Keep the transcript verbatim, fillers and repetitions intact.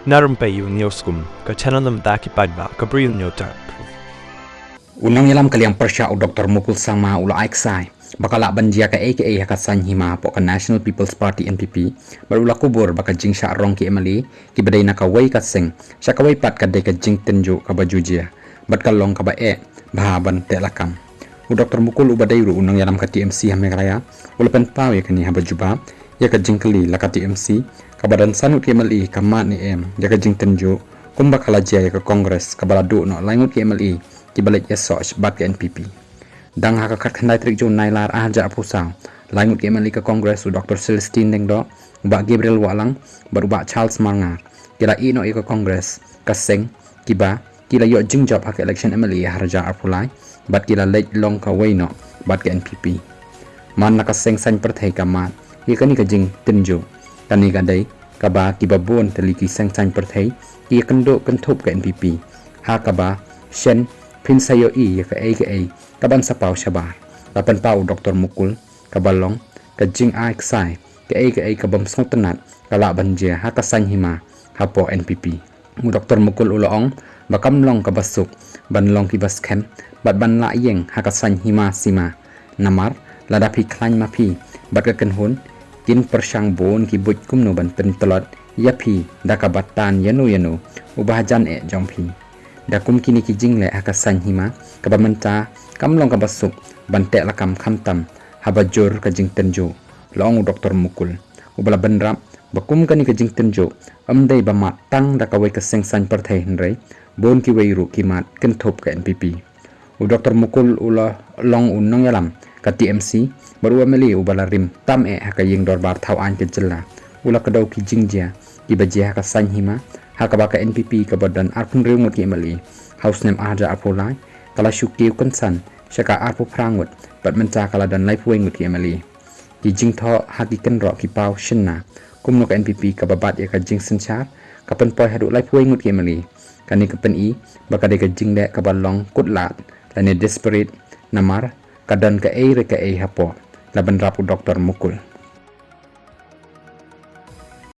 Na rympei ïa u News Kum, ka channel na bynta ki paidbah ka Bri u News Tap. U nongïalam ka liang pyrshah u Doktor Mukul Sangma u la ai ksai ba ka lah ban jia kaei kaei ha ka saiñ hima hapoh ka National People's Party, N P P, bad u la kubur ba ka jingshah rong ki M L A kiba dei na kawei ka seng sha kawei pat ka dei ka jingtynjuh kaba ju jia bad ka long kaba eh bha ban teh lakam. U Doktor Mukul uba dei ruh u nongïalam ka T M C ha Meghalaya u la pynpaw ïa kane haba jubab ïa ka jingkylli la ka T M C kaba don san ngut ki M L A ka mad ne em ïa ka jingtynjuh kumba ka la jia ïa ka Congress kaba la duh noh lai ngut ki M L A kiba leit ïasoh bad ka N P P. Dang ha ka khatkhyndai tarik Jun Nailar arhajar arphew saw, lai ngut ki M L A ka Congress, u Doktor Celestine Lyngdoh, u Bah Gabriel Wahlang bad u Bah Charles Marngar, ki la ïeh noh ïa ka Congress, ka seng kiba ki la ïoh jingjop ha ka election M L A arhajar arphew lai bad ki la leit long kawei noh bad ka N P P. Man la ka seng saiñ pyrthei ka mad ïa kane ka jingtynjuh, kane ka dei kaba kiba bun tylli ki seng saiñ pyrthei ki ïakynduh kynthup ka N P P, ha kaba shen phin sa ïohi ïa kaei kaei kaban sa paw shabar. La pynpaw u Doktor Mukul kaba long ka jingai ksai kaei kaei kabym sngewtynnat ka lah ban jia ha ka saiñ hima hapoh N P P. U Doktor Mukul u la ong ba kam long kaba suk ban long kiba skhem bad ban lah ïeng ha ka saiñ hima sima. Namar lada phi khlaiñ ma phi bad ka kynhun, kin pyrshang bun ki buit kumno ban pyntlot ïa phi da kaba tan ïano ïano uba hajan eh jong phi. Da kum kine ki jingleh ha ka saiñ hima, kaba mynta kam long kaba suk ban teh lakam khamtam haba jur ka jingtynjuh, la ong u Doktor Mukul, uba la bynrap ba kum kane ka jingtynjuh ym dei ba mad tang da kawei ka seng saiñ pyrthei hynrei bun kiwei ruh ki mad kynthup ka N P P. U Doktor Mukul u la long u nongïalam ka T M C bad u M L A uba la rim tam eh ha ka ïing dorbar thaw aiñ ka jylla. U la kdew ki jingjia kiba jia ha ka saiñ hima, ha kaba ka N P P kaba don arphew hynriew ngut ki M L A ha u snem arhajar arphew lai ka la shu kiew kynsan sha ka arphew phra ngut bad mynta ka la don laiphew wei ngut ki M L A. Ki jingthoh ha ki kynroh ki paw shynna kumno ka N P P kaba bat ïa ka jingsynshar ka pynpoi haduh laiphew wei ngut ki M L A. Kane ka pyni ba ka dei ka jingleh kaba long kutlad lane desperate, namar ka don kaei re kaei hapoh, la bynrap u Doktor Mukul.